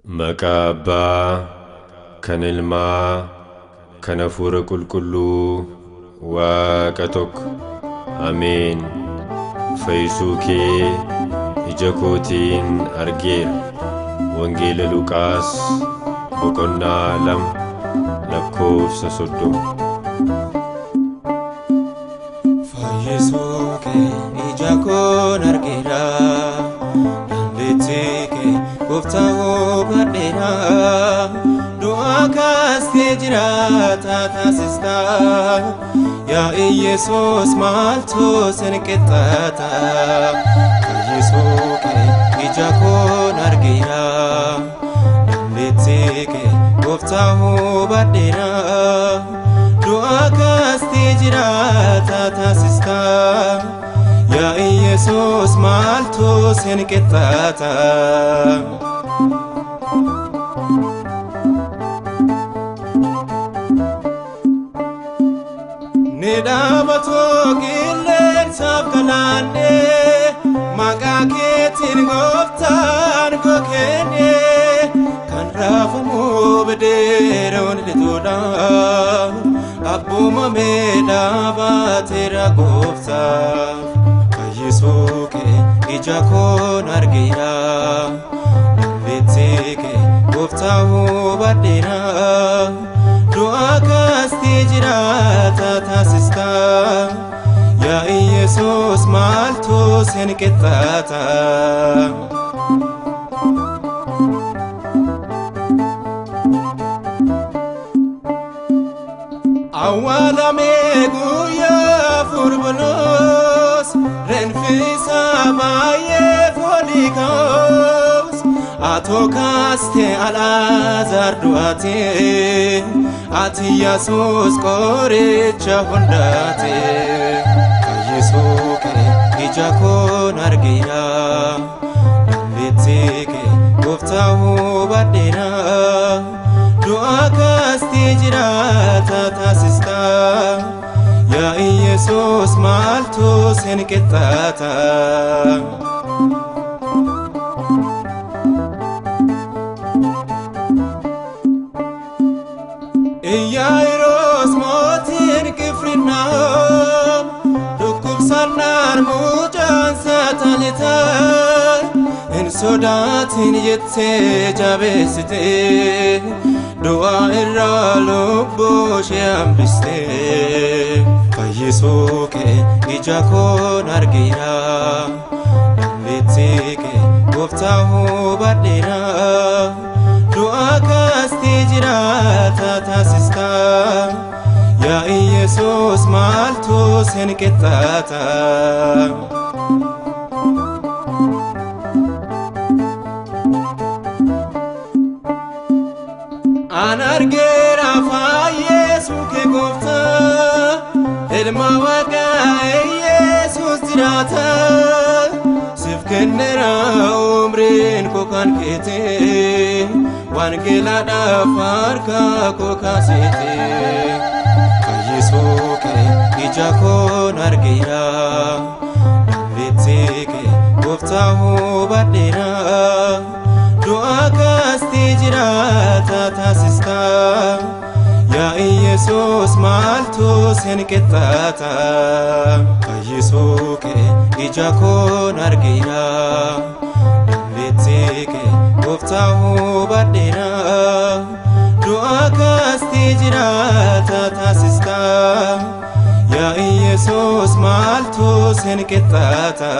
Maqaa Abbaa, kan Ilmaa, kan Hafuura Qulqulluu, Waaqa tokko. Ameen. Fayyisuu kee ija kootiin argeera. Wangeela Luqaas boqonnaa 2 lakkoofsa 30. Fayyisuu kee ija koon argeera. Dandeettii kee gooftaa hubadheera. Du'aa kaastee jiraata taasista. Yaa Iyesuus maaltu sin qixxaata? Fayyisuu kee ija koon argeera. Dandeettii kee gooftaa hubadheera. Du'aa kaastee jiraata taasista. Yaa Iyesuus maaltu sin qixxaata? Ni dhaabatu qilleensaaf galaanne, maqaa keetiin gooftaan gokeenne, kan raafamu bidiruun lixuudha. Abboomamee dhaabateera gooftaaf. Fayyisuu kee ija koon argeera. Dandeettii kee gooftaa hubadheera. Du'aa kaastee jiraata taasista. Yaa Iyesuus maaltu sin qixxaata? Awwaalamee guyyaa afur bulus, reenfi isaa baay'ee foolii ka'us. Atoo kaastee Alaazaar du'aate, ati Yesuus qoricha hundaate. Fayyisuu kee ija koon argeera. Dandeettii kee gooftaa hubadheera. Du'aa kaastee jiraata taasista. Yaa Iyesuus maaltu sin qixxaata? Iyyaayiroos mootiin Qifirnaahom dhukkubsannaan mucaan saatalitaan, hin sodaatin jettee jabeessite, du'aa irraa lubbuu ishee hambiste. Fayyisuu kee ija koon argeera. Dandeettii kee gooftaa hubadheera. Du'aa kaastee jiraata taasista. Yaa Iyesuus maaltu sin qixxaata? An argeera fayyisuu kee gooftaa, ilma Waaqaa Iyesuus jiraata. Siif kenneera umriin koo kan keete, wangeelaadhaaf harka koo kaasite. Fayyisuu kee ija koon argeera. Dandeettii kee gooftaa hubadheera. Du'aa kaastee jiraata taasista. Yaa Iyesuus maaltu sin qixxaata? Fayyisuu kee ija koon argeera. Dandeettii kee gooftaa hubadheera. Du'aa kaastee jiraata taasista. Yaa Iyesuus maaltu sin qixxaata?